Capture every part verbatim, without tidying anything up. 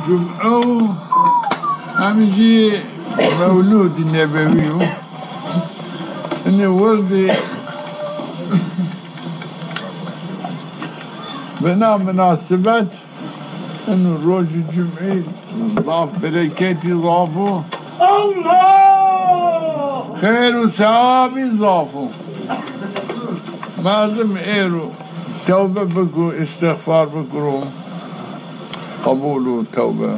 Cum'e û hemî jî Mewlûdî Nebewî yo. Inî wirdî bi na minasebet, ino rojî cum'î zaf bereketî zaf o. Allah! Xeyr û sewabî zaf o. Merdim êro tewbe biko, îstixfar bikiro, qebul o tewbe.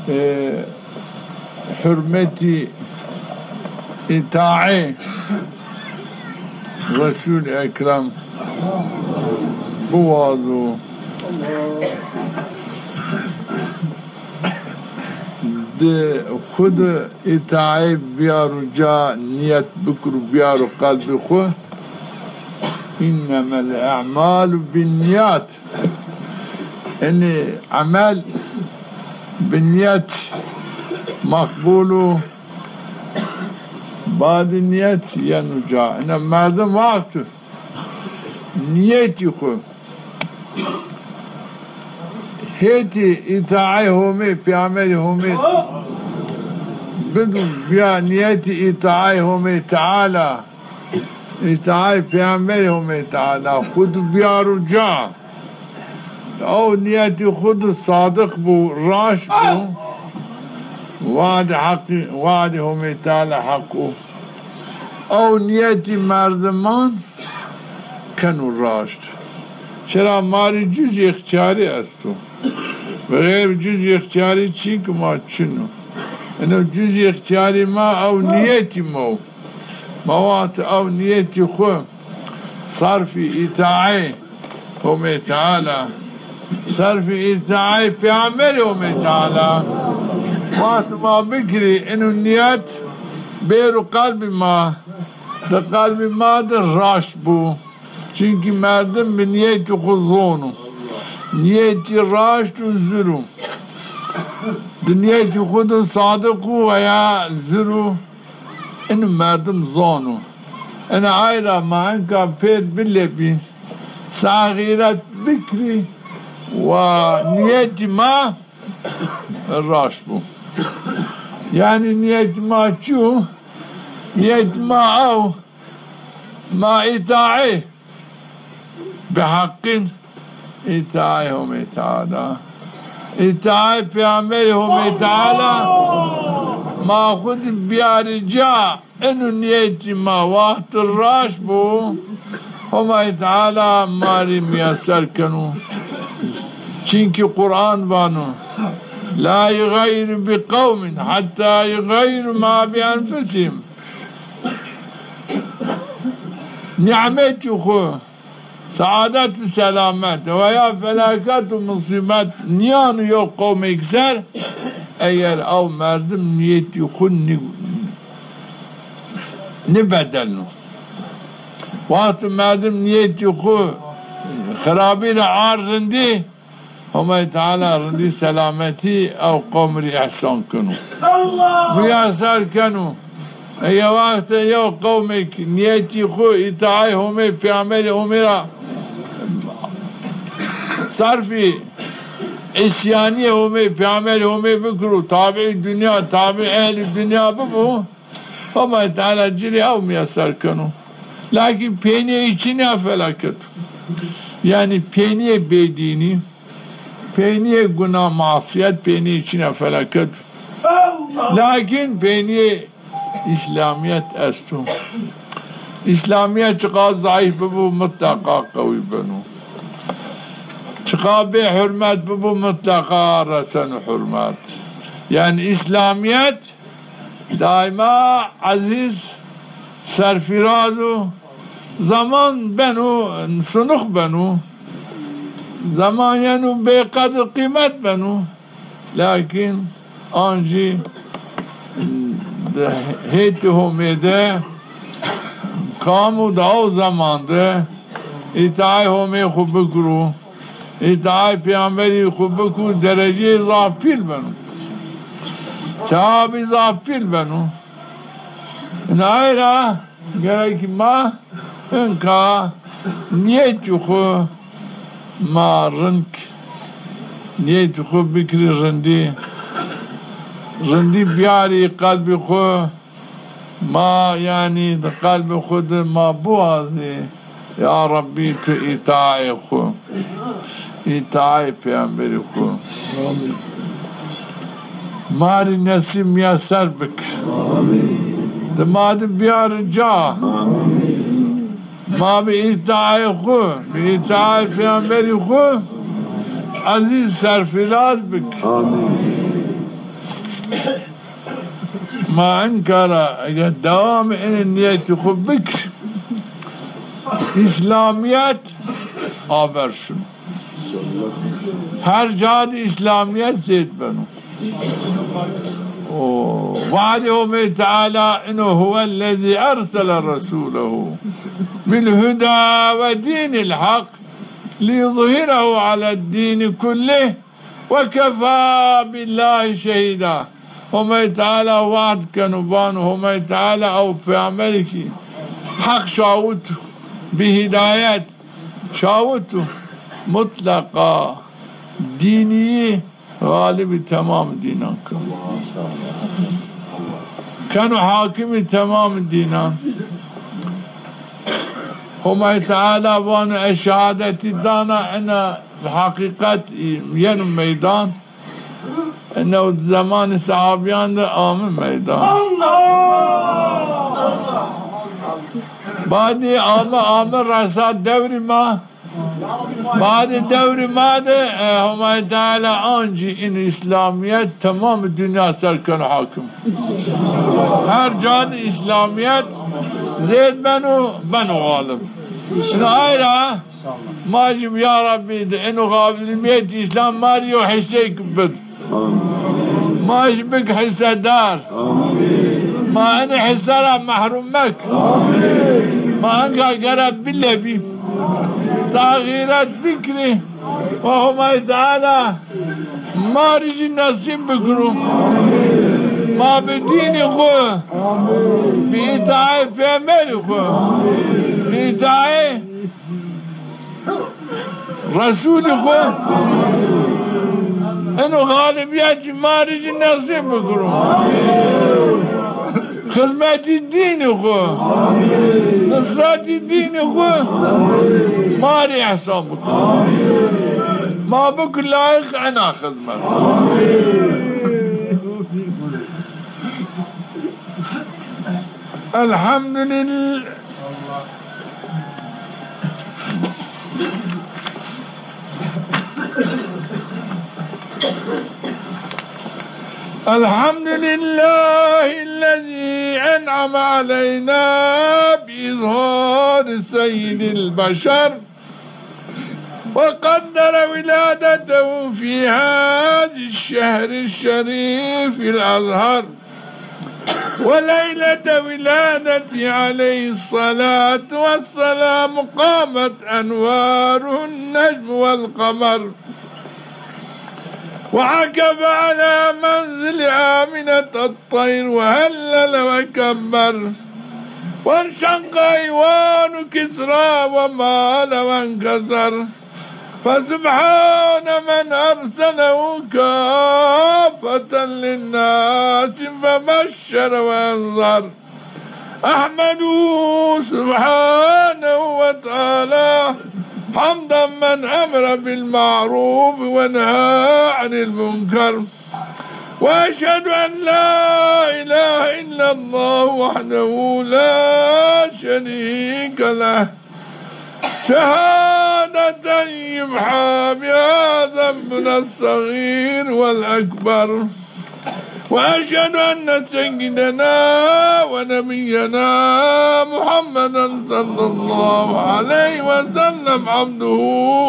E, hurmetî îtaê Resul Ekrem biwazo. Di xwu di îtaê biyaro ca, niyet bikiro biyaro qelbê xwu. Înnemel emalu binniyat. Enê emel bi niyet maqbul o. Badê niyet yeno ca. Ina merdim wext niyetî xwu hêtî îtaê Homê, Pêxemberî Homê bido, biya niyetî îtaê Homê Teala, îtaê Pêxemberî Homê Teala xwu di biyaro ca. Ew niyetî xwu di sadiq bo, raşt bo. We'dê heqî, we'dê Homê Teala heq o. Ew niyetî merdiman keno raşt. Çira ma rê cuzî îxtîyarî esto. Bi xeyr cuzî îxtîyarî çîk ma çin o. Ino cuzî îxtîyarî ma ew niyetî ma o. Ma wext ew niyetî xwu sarfî îtaê Homê Teala, sarfî îtaê Pêxemberî Homê Teala wext ma bikirî, ino niyet bêro qelbî ma, di qelbî ma di raşt bo. Çimkî merdim bi niyetî xwu zono. Niyetî raşt û zir o. Di niyetî xwu di sadiq o veya zir o, ino merdim zono. Ina ay ra ma enka pêr bilepî, sa xîret bikirî wa niyetî ma raşt bo. Yanî niyetî ma çi yo? Niyetî ma ew, ma îtaê bi heqîn îtaê Homê Teala, îtaê Pêxemberî Homê Teala, ma xwu di biyarî ca. Ino niyetî ma wext raşt bo, Homay Teala ma rê miyeser keno. Çimkî Quran vano, "La yuxeyyir bi qewmin hatta yuxeyyiru ma bi enfusihim." Nîmetî xwu, saadet û selamet veya felaket û musîbet nîyano yew qewmêk ser, eger ew merdim niyetî xwu nî-, nîbedelno. Wext merdim niyetî xwu xirabî ra ard rindî, Homay Teala rindî selametî ew qewm rê îhsan keno. Miyeser keno. Ê yew wextê yew qewmêk niyetî xwu îtaê Homê, Pêxemberî Homê ra sarfî îsyanîyê Homê, Pêxemberî Homê bikiro, tabî dinya, tabî ehlî dinya bibo, Homay Teala ci rê ew miyeser keno. Lakîn peynîyê îçinîya felaket o. Yanî peynîyê bêdînî, peynîyê guna, masiyet, peynîyê îçinîya felaket o. Lakîn peynîyê îslamîyet esto. Îslamîyet çiqa zayîf bibo, mutleqa qewî beno. Çiqa bê hurmet bibo, mutleqa reseno hurmet. Yanî îslamîyet daîma ezîz, serfîraz o. Zeman beno, sinix beno. Zeman yeno bêqedir qîmet beno. Lakîn an jî di hêtî Homê de kam û di ew zeman de îtaê Homê xwu bikiro, îtaê Pêxemberî xwu bikiro, dereceyê zaf pîl beno. Sewabî zaf pîl beno. Inay ra gerek ma inka niyetî xwu Ma rind niyetî xwu bikirî rindî. Rindî biyarî qelbî xwu. Ma yanî di qelbê xwu de ma biwazî, ya Rebbî, tu îtaayê xwu, îtaayê peyamberî xwu. Ma rî nesîb miyeser bik. Di ma di biyarî ca. Ma bi îtaayê xwu, bi îtaayê peyamberî xwu ezîz serfîraz bik. Amîn. Ma in kara eger dewamê inê niyetî xwu bik, îslamîyet aver şino. Her ca de îslamîyet zêd beno. O, we'dê Homey Teala ino, "Huvellezî ersele resûlehu bil huda ve dînil hak liyuzhirehu aled dîni kullih." Ve kefâ billâhi şehîdâ. Homay Teala wad keno, vano Homay Teala ew peyamberî ki heq şawit bi hîdayet şawit, mutleqa dînî xalibî temam dînan keno. Keno hakimî temam dînan. Homay Teala vano, ez şehadetî dana, ina heqîqet yeno meydan. Ina zemanê sehabîyan de ame meydan. Badî ame, ame resa dewrî ma. Badî dewrî ma de, e, Homay Teala ancî in îslamîyet temamî dinya ser keno hakim. Her ca de îslamîyet zêd beno, beno xalib. Ina ay ra ma jî ya Rebbî de ino xalibîyetî îslam ma rê yo hîseyêk bid. Ma jî bik hîsedar. Ma ino hîse ra mehrûm mek. Ma enka gere bilebî. Sa xîret bikrî. Wa Homay Teala ma rê jî nesîb bikiro. Ma bi dînî xwu, bi îtaayê pêxemberî xwu, bi îtaayê Resûlî xwu ino xalibîyet jî ma rê jî nesîb bikiro. Xizmetî dînî xwu, nusretî dînî xwu ma rê îhsan bikiro. Ma bikir layiq ena xizmet. Elhamdülillah. الحمد لله الذي أنعم علينا بإظهار سيد البشر وقدر ولادته في هذا الشهر الشريف الأزهر وليلة ولادته عليه الصلاة والسلام قامت أنواره النجم والقمر وعكف على منزل آمنة الطير وهلل وكبر وانشق أيوان كسرى ومال وانكسر فسبحان من أرسله كافة للناس فبشر وأنذر أحمده سبحانه وتعالى حمد من أمر بالمعروف ونهى عن المنكر وأشهد أن لا إله إلا الله وحده لا شريك له شهادة يمحى بها ذنبنا الصغير والأكبر وأشهد أن سيدنا ونبينا محمدا صلى الله عليه وسلم عبده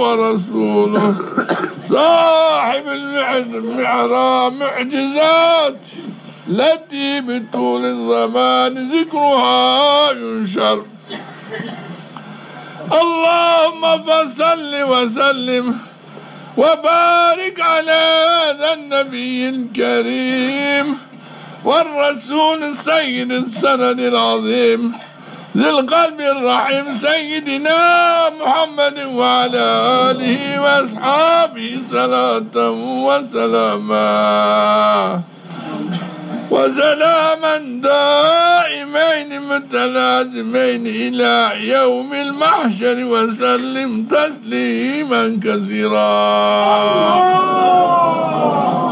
ورسوله صاحب المعرى معجزات التي بطول الزمان ذكرها ينشر اللهم فصل وسلم وبارك على هذا النبي الكريم والرسول السيد السند العظيم ذي القلب الرحيم سيدنا محمد وعلى آله وأصحابه صلاة وسلاما وسلاما دائمين متلازمين إلى يوم المحشر وسلم تسليما كثيرا.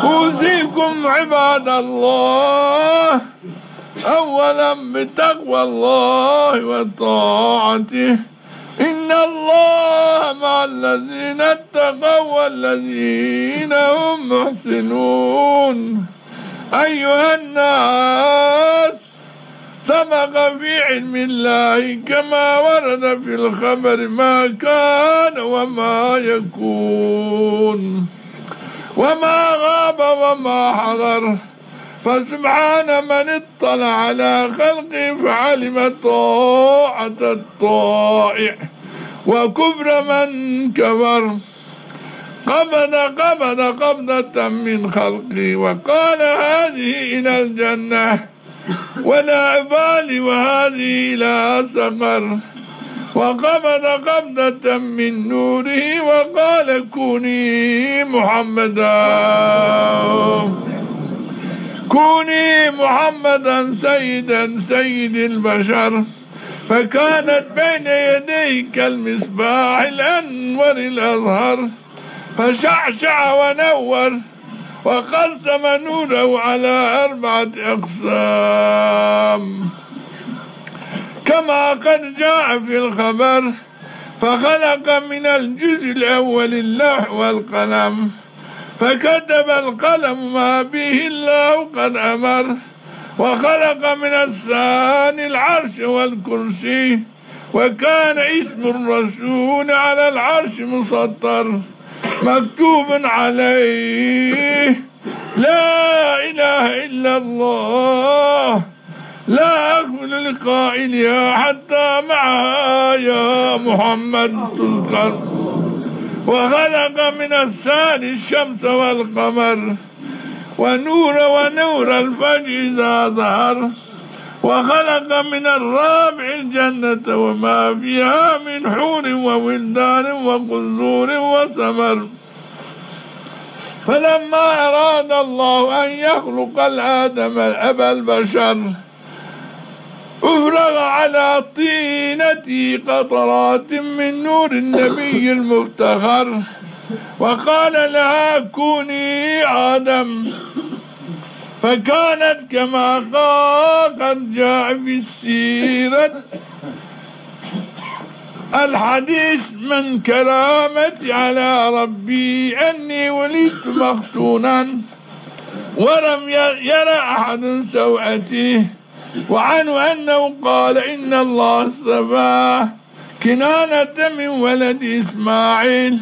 أوصيكم عباد الله أولا بتقوى الله وطاعته، إن الله مع الذين اتقوا والذين هم محسنون. أيها الناس، سبق في علم الله كما ورد في الخبر ما كان وما يكون وما غاب وما حضر، فسبحان من اطلع على خلقه فعلم طاعة الطائع وكفر من كفر. قبض قبض قبضة من خلقه وقال: هذه إلى الجنة ولا أبالي وهذه إلى سقر. وقبض قبضة من نوره وقال: كوني محمدا، كوني محمدا سيدا سيد البشر. فكانت بين يديه كالمصباح الأنور الأزهر، فشعشع ونور، وقسم نوره على أربعة أقسام، كما قد جاء في الخبر. فخلق من الجزء الأول اللوح والقلم، فكتب القلم ما به الله قد أمر، وخلق من الثاني العرش والكرسي، وكان اسم الرسول على العرش مسطر مكتوب عليه: لا إله إلا الله، لا أغفل لقائلها حتى معها يا محمد تذكر. وخلق من الثاني الشمس والقمر، ونور ونور الفجر إذا ظهر، وخلق من الرابع الجنة وما فيها من حور وولدان وقصور وسمر. فلما أراد الله أن يخلق الآدم أبا البشر، أفرغ على طينته قطرات من نور النبي المفتخر، وقال لها: كوني آدم، فكانت كما قا-، قد جاء في السيرة الحديث: من كرامتي على ربي أني ولدت مختونا ولم ي-، ير أحد سوءتي. وعنه أنه قال: إن الله اصطفى كنانة من ولد إسماعيل،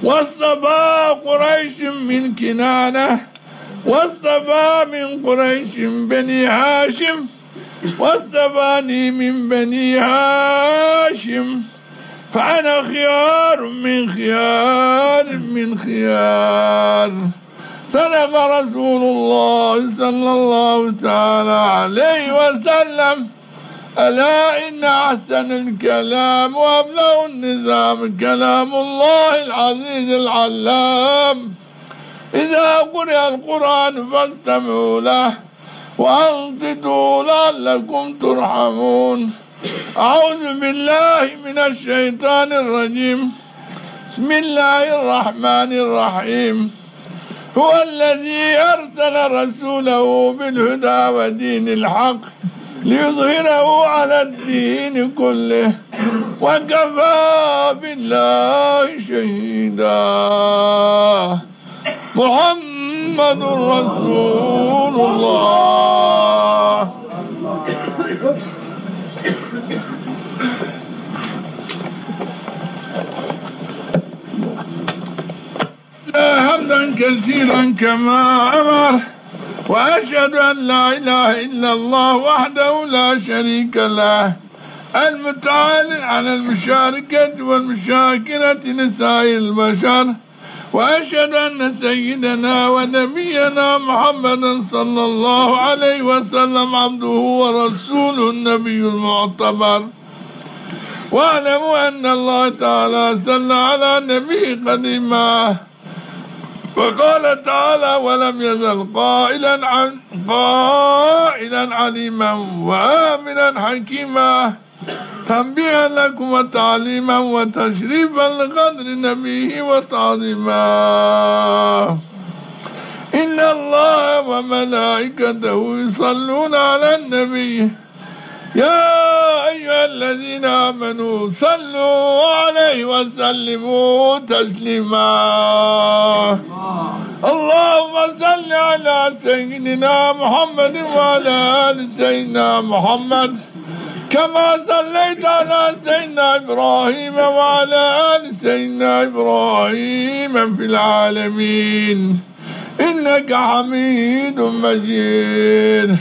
واصطفى قريش من كنانة، واصطفى من قريش بني هاشم، واصطفاني من بني هاشم، فأنا خيار من خيار من خيار. صدق رسول الله صلى الله تعالى عليه وسلم. ألا إن أحسن الكلام وأبلغ النظام كلام الله العزيز العلام. إذا قرئ القرآن فاستمعوا له وأنصتوا لعلكم ترحمون. أعوذ بالله من الشيطان الرجيم. بسم الله الرحمن الرحيم. هو الذي أرسل رسوله بالهدى ودين الحق ليظهره على الدين كله وكفى بالله شهيدا. محمد رسول الله. حمدا كثيرا كما أمر، وأشهد أن لا إله إلا الله وحده لا شريك له، المتعال عن المشاركة والمشاكلة لسائر البشر، وأشهد أن سيدنا ونبينا محمدا صلى الله عليه وسلم عبده ورسوله النبي المعتبر. واعلموا أن الله تعالى صلى على نبيه قديما. وقال تعالى: "ولم يزل قائلا عن-، قائلا عليما وآمرا حكيما". تنبيها لكم وتعليما وتشريفا لقدر نبيه وتعظيما. إن الله وملائكته يصلون على النبي. يا أيها الذين آمنوا صلوا عليه وسلموا تسليما. اللهم صل على سيدنا محمد وعلى آل سيدنا محمد. كما صليت على سيدنا إبراهيم وعلى آل سيدنا إبراهيم في العالمين إنك حميد مجيد.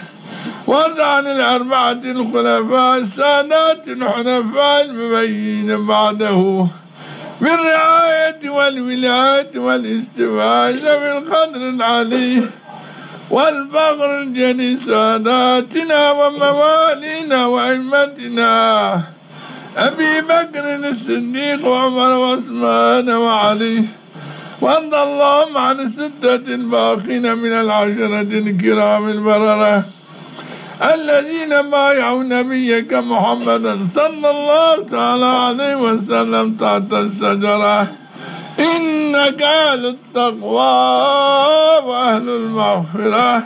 وارض عن الأربعة الخلفاء السادات الحنفاء المبينين بعده بالرعاية والولاية والاستواء ذوي القدر العلي والفخر الجليل ساداتنا وموالينا وأئمتنا أبي بكر الصديق وعمر وعثمان وعلي، وارض اللهم عن الستة الباقين من العشرة الكرام البررة الذين بايعوا نبيك محمدا صلى الله تعالى عليه وسلم تحت الشجرة. إنك أهل التقوى وأهل المغفرة.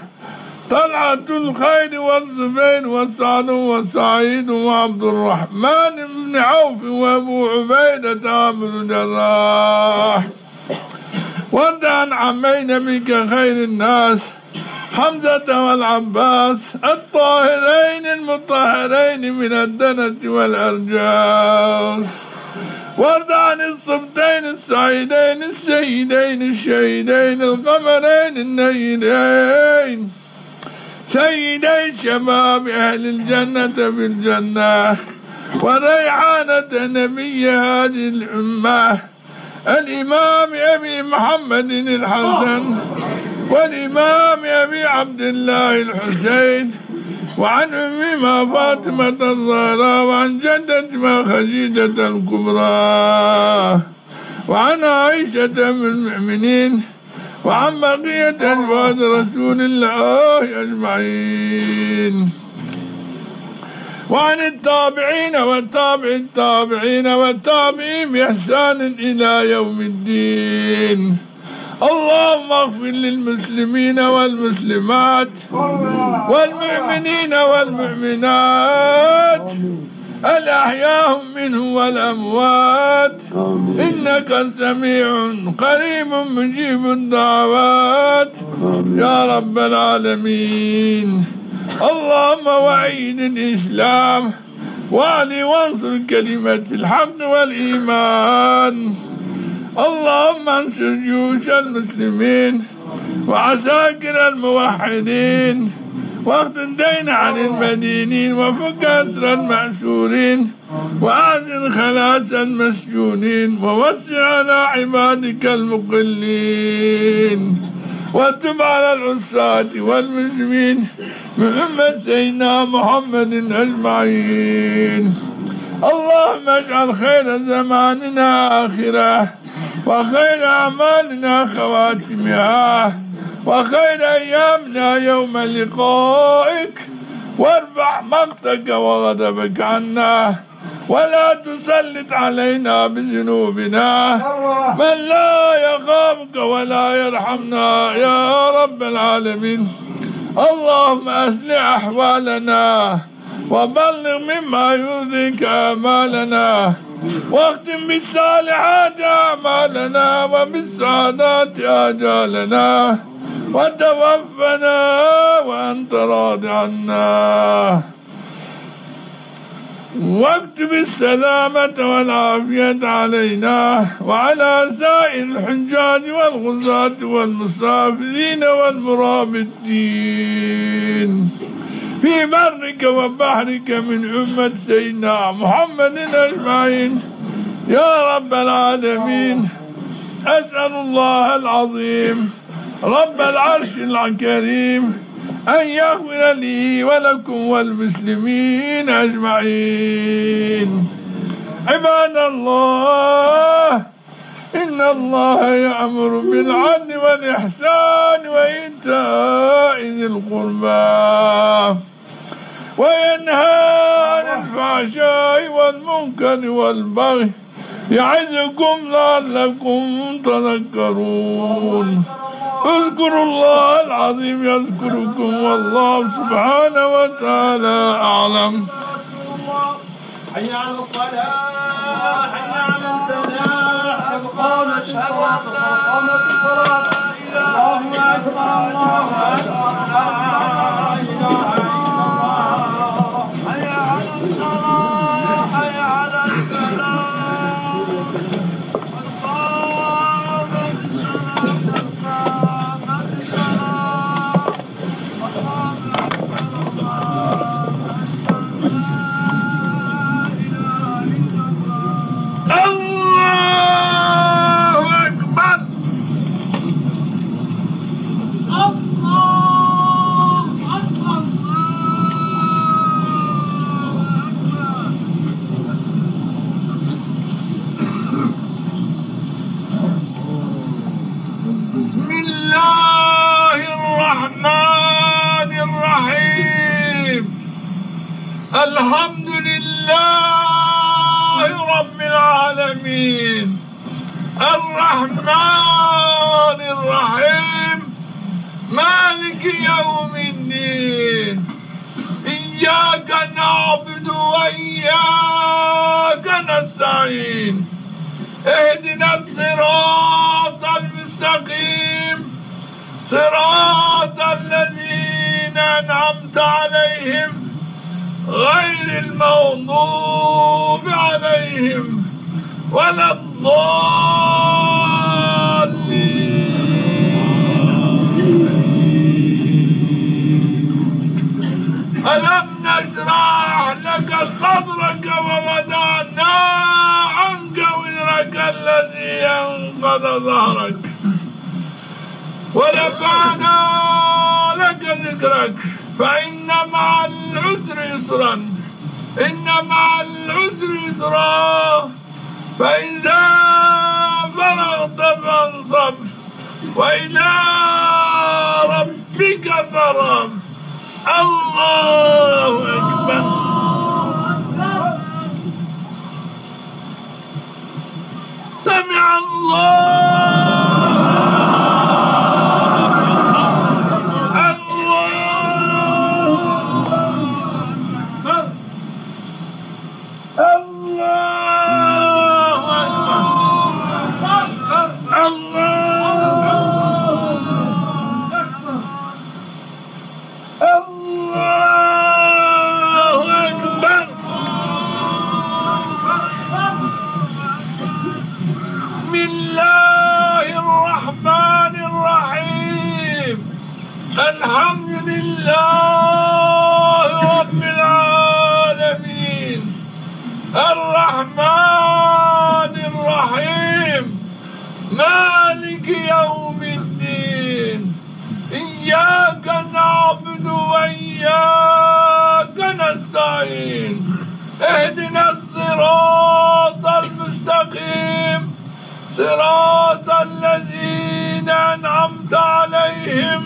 طلحة الخير والزبير وسعد وسعيد وعبد الرحمن بن عوف وأبو عبيدة عامر الجراح. وارض عن عمي نبيك خير الناس حمزة والعباس الطاهرين المطهرين من الدنس والأرجاس. وارض عن السبطين السعيدين السيدين الشهيدين القمرين النيرين سيدي شباب أهل الجنة في الجنة وريحانة نبي هذه الأمة الإمام أبي محمد الحسن والإمام أبي عبد الله الحسين، وعن أمهما فاطمة الزهراء، وعن جدتهما خديجة الكبرى، وعن عائشة أم المؤمنين، وعن بقية أزواج رسول الله أجمعين. وعن التابعين وتابع التابعين والتابعين بإحسان إلى يوم الدين. اللهم اغفر للمسلمين والمسلمات والمؤمنين والمؤمنات الأحياء منهم والأموات. آمين. إنك سميع قريب مجيب الدعوات. آمين. يا رب العالمين. اللهم وأيد الإسلام وأعل وانصر كلمة الحق والإيمان. اللهم انصر جيوش المسلمين وعساكر الموحدين، واقض الدين عن المدينين، وفك أسر المأسورين، وأحسن خلاص المسجونين، ووسع على عبادك المقلين، وتب على العصاة والمسلمين من أمة سيدنا محمد أجمعين. اللهم اجعل خير زماننا آخره، وخير أعمالنا خواتمها، وخير أيامنا يوم لقائك، وارفع مقتك وغضبك عنا، ولا تسلط علينا بذنوبنا من لا يخافك ولا يرحمنا يا رب العالمين. اللهم أصلح أحوالنا وبلغ مما يرضيك آمالنا، واختم بالصالحات أعمالنا وبالسعادات آجالنا، وتوفنا وأنت راض عنا، واكتب السلامة والعافية علينا وعلى سائر الحجاج والغزاة والمسافرين والمرابطين الدين في برك وبحرك من أمة سيدنا محمد أجمعين يا رب العالمين. أسأل الله العظيم رب العرش الكريم أن يغفر لي ولكم وللمسلمين أجمعين. عباد الله، إن الله يأمر بالعدل والإحسان وإيتاء ذي القربى وينهى عن الفحشاء والمنكر والبغي يعظكم لعلكم تذكرون. اذكروا الله العظيم يذكركم والله سبحانه وتعالى أعلم. حي على الصلاة، حي على الفلاح، قد قامت الصلاة، قد قامت الصلاة. الله أكبر، الله أكبر، لا إله إلا الله. حي على الصلاة، حي على الفلاح. قد قامت الصلاة، قد قامت الصلاة. الله أكبر. الله أكبر. بسم الله الرحمن الرحيم. الحمد لله رب العالمين. الرحمن الرحيم. مالك يوم الدين. إياك نعبد وإياك نستعين. اهدنا الصراط المستقيم. صراط الذين أنعمت عليهم غير المغضوب عليهم ولا الضالين. ألم نشرح لك صدرك ووضعنا عنك وزرك الذي أنقض ظهرك ورفعنا لك ذكرك فإن مع العسر يسرا إن مع العسر يسرا فإذا فرغت فانصب وإلى ربك فارغب. الله أكبر. سمع الله. الله أكبر. الله أكبر. الله أكبر. الله أكبر. بسم الله الرحمن الرحيم. الحمد لله رب العالمين. الرحمن الرحيم. مالك يوم الدين. إياك نعبد وإياك نستعين. اهدنا الصراط المستقيم. صراط الذين أنعمت عليهم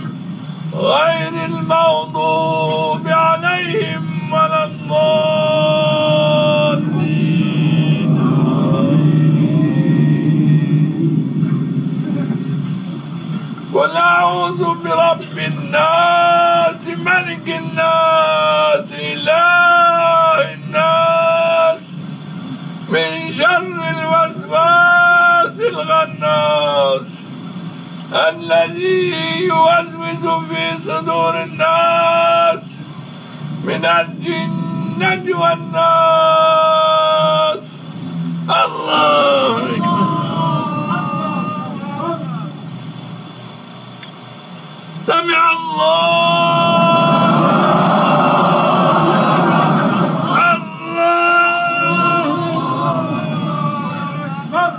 غير المغضوب عليهم ولا الضالين. قل أعوذ برب الناس، ملك الناس، إله الناس، من شر الوسواس الخناس، الذي يوسوس في صدور الناس، من الجنة والناس. الله أكبر. سمع الله. الله أكبر.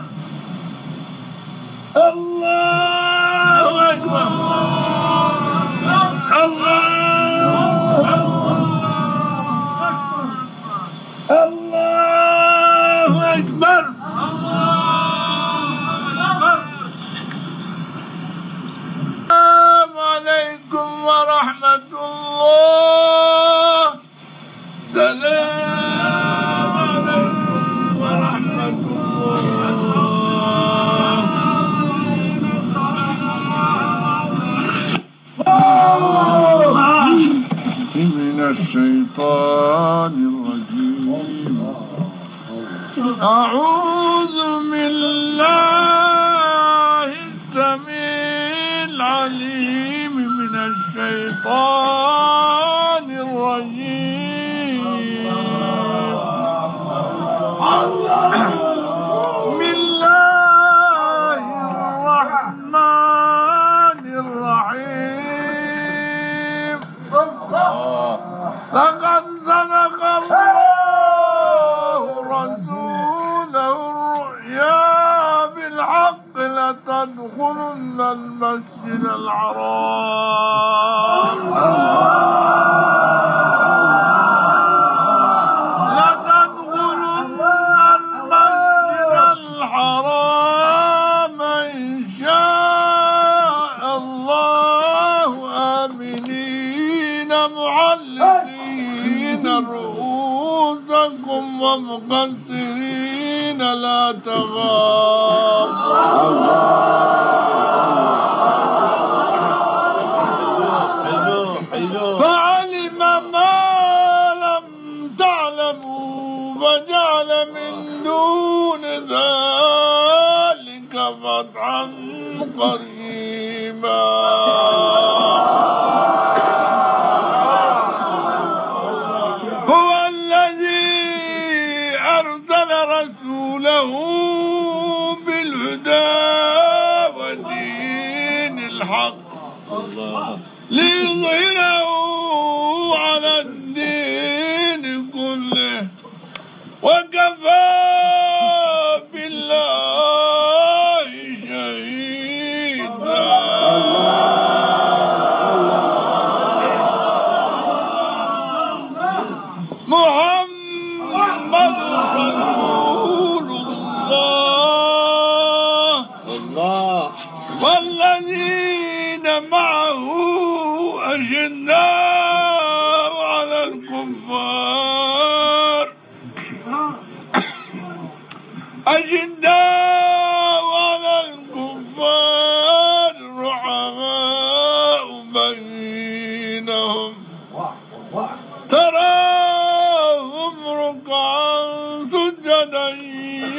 الشيطان الرجيم. أعوذ بالله السميع العليم من الشيطان الرجيم. بسم الله الرحمن الرحيم. لقد صدق الله رسوله الرؤيا بالحق لتدخلن المسجد الحرام. لتدخلن المسجد الحرام إن شاء الله آمنين محلقين رؤوسكم ومقصرين لا تخافون. فعلم ما لم تعلموا فجعل من دون ذلك فتحا قريبا. هو الذي أرسل رسوله بالهدى ودين الحق ليظهره على الدين كله وكفى بالله شهيدا. محمد رسول الله. الله. والذين معه أشداء على الكفار، أشداء على الكفار رحماء بينهم، تراهم ركعا سجدا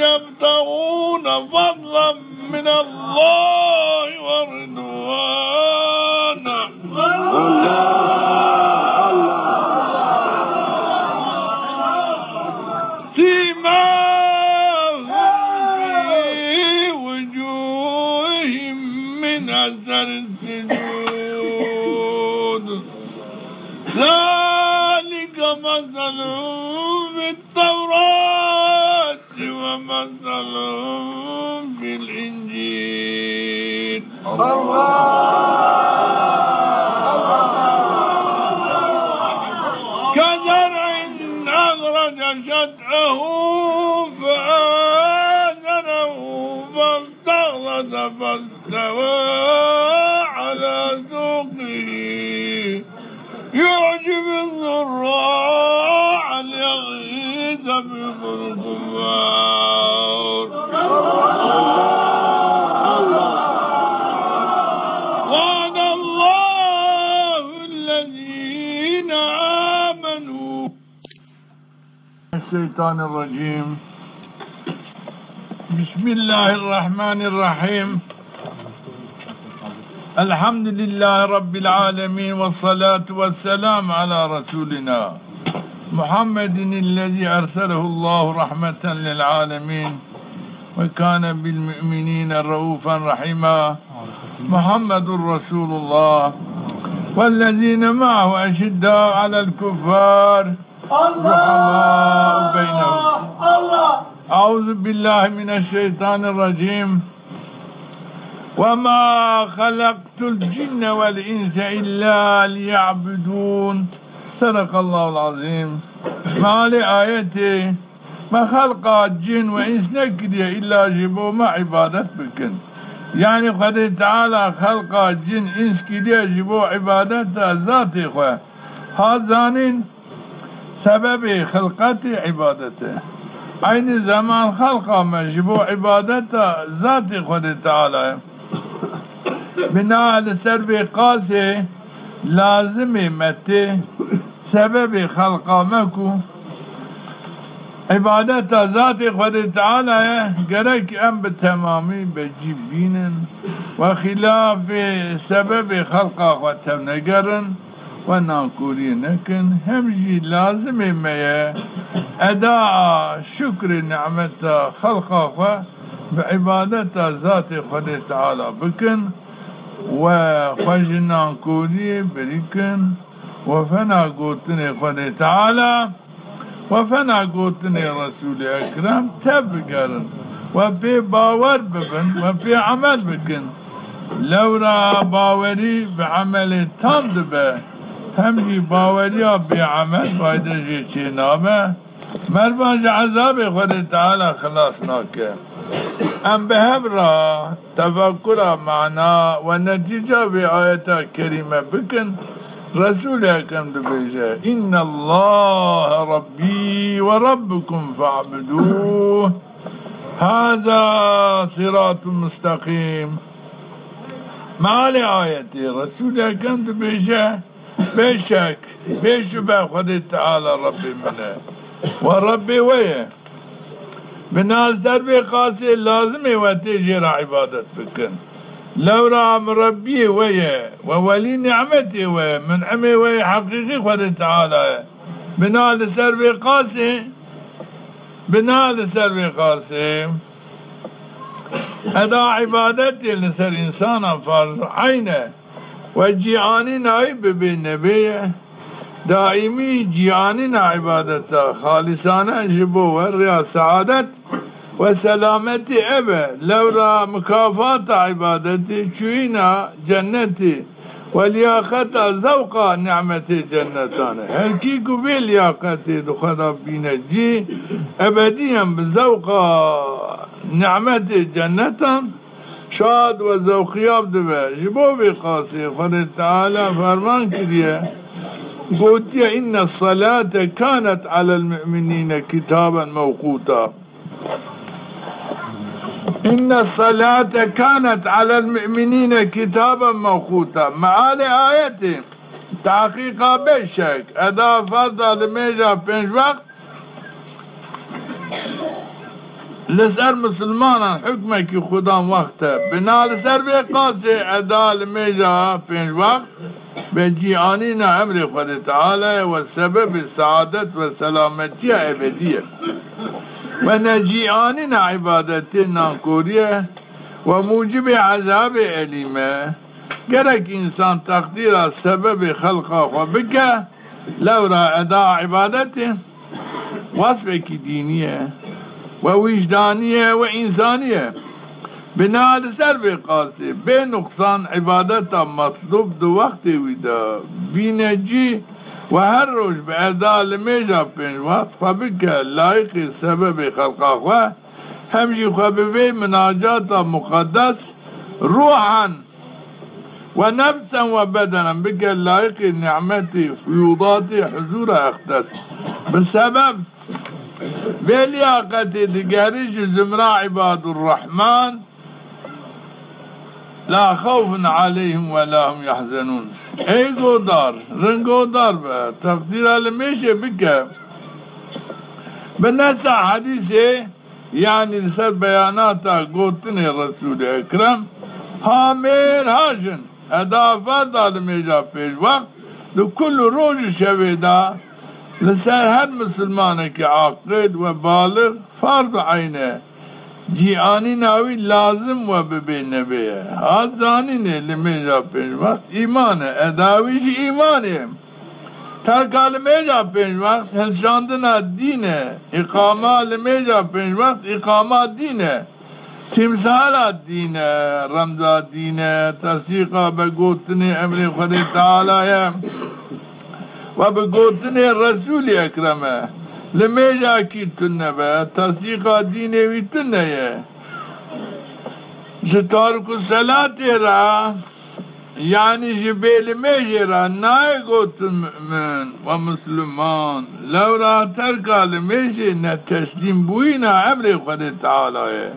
يبتغون فضلا من الله ورضوانا. سيماهم في وجوههم من أثر السجود. ذلك مثلهم في التوراة ومثلهم في الإنجيل. كزرع أخرج شطأه فآزره فاستغلظ فاستوى على سوقه يعجب الزراع ليغيظ بهم الكفار. وعد الله الذين آمنوا الشيطان الرجيم. بسم الله الرحمن الرحيم. الحمد لله رب العالمين، والصلاة والسلام على رسولنا محمد الذي أرسله الله رحمة للعالمين، وكان بالمؤمنين رؤوفا رحيما. محمد رسول الله، والذين معه أشداء على الكفار رحماء بينهم. أعوذ بالله من الشيطان الرجيم. وما خلقت الجن والإنس إلا ليعبدون. صدق الله العظيم. Mealê ayetê, ma xelqa cin û îns nekiriye îlla ji bo ma îbadet bikin. Yanî Xwedê Teala xelqa cin îns kiriye ji bo îbadeta zatê xwe. Ha zanîn, sebebê xilqetê îbadet e. Eynî zeman xelqa me ji bo îbadeta zatê Xwedê Teala ye. Bina li ser vê qasê lazimê me tê sebebê xelqa mekû. Îbadeta Zatê Xwedê Teala ye, gerek em bi temamî be cî bînin we xîlafê sebebê xelqa xwe tevnegerin we nankorî nekin. Hem jî lazimê me ye edaa şukrê nîmeta xelqa xwe bi îbadeta Zatê Xwedê Teala bikin we xwe ji nankorî birî kin. We fena gotinê Xwedê Teala, we fena gotinê Resûlê Ekrem tev bigerin, we pê bawer bibin, we pê emel bikin. Lewra bawerî bi emelê tam dibe, hem jî bawerîya bê emel fayde jê çênabe. Mervan ji ezabê Xwedê Teala xilas nake. Em bi hev ra tefekkura mana we netîca vê ayeta kerîme bikin. Resûlê Ekrem dibêje, "Înnellahe Rabbî we Rabbukum fe'budûh. Hâzâ sirâtun musteqîm." Mealê ayetê, Resûlê Ekrem dibêje, Bêşek, bêşube Xwedê Teala Rebbê min e. We Rebbê we ye. Bina li ser vê qasê lazim ê we tê jê re îbadet bikin. Lewra Rebbiyê we ye, we welî nîmetê we ye, min'imê we yê heqîqî Xwedê Teala ye. Bina li ser vê qasê, bina li ser vê qasê, eda îbadetê li ser însanan farz eyn e. We cîanîna wî bibê nebê ye. Daîmî cîanîna îbadeta xalîsane ji bo we rêya seadet we selametî ebe. Lewra mikafata îbadetî, çûyîna cennetî we lîyaqeta zewqa nîmetê cennetan e. Her kî ku vê lîyaqetê di xwe de bîne cî, ebedîyen bi zewqa nîmetê cennetan şad we zewqiyab dibe. Ji bo vê qasê Xwedê Teala ferman kiriye, gotiye, "Inne salate kanet alel mu'minîne kitaben mewqûta." "Inne salate kanet alel mu'minîne kitaben mewqûta." Mealê ayetê, tehqîqa bêşek, eda ferda limêja pênc wext, li ser misilmanan hukmekî xudan wext e. Bina li ser vê qasê eda limêja pênc wext, we cîanîna emrê Xwedê Teala ye we sebebê seadet we selametiya ebedî ye. We necîanîna îbadetê nankorî ye we mucibê ezabê elîm e. Gerek însan teqdîra sebebê xelqa xwe bike, lewra eda îbadetê, wesfekî dînî ye, we wîjdanî ye, we însanî ye. Bina li ser vê qasê, bê nuqsan îbadeta metlûb di wextê wî de bîne cî we her roj bi eda limêja pênc wext xwe bike layiqê sebebê xelqa xwe, hem jî xwe bi vê minacata muqeddes ruhen we nefsen we bedenen bike layiqê nîmetê fuyûdatê huzûra eqdes. Bi sebeb vê lîyaqetê digerî ji zimra îbadurrehman, la xewfun aleyhim we la hum yahzenûn. Ey godar, ringodar be, teqdîra limêjê bike. Bi nesa hedîsê, yanî li ser beyanata gotinê Resûlê Ekrem, ha mêr ha jin, eda ferda limêja pênc wext, di kul roj û şevê de li ser her misilmanekî aqil we balix farz eyn e. Cîanîna wî lazim we bibê nebê ye. Ha zanînê limêja pênc wext îman e, eda wî jî îmanê. Terka limêja pênc wext hilşandina dîn e. Îqama limêja pênc wext îqama dîn e. Tîmsala dîn e, remza dîn e, tesdîqa be gotinê emrê Xwedê Teala ye. We bi gotinê Resûlî Ekrem e. Limêja kî tune be, tesdîqa dînê wî tune ye. Ji tarku selatê ra, yanî ji bêlimêjê ra nayê gotin mu'min we musluman. Lewra terka limêjê ne teslîmbûyîna emrê Xwedê Teala ye.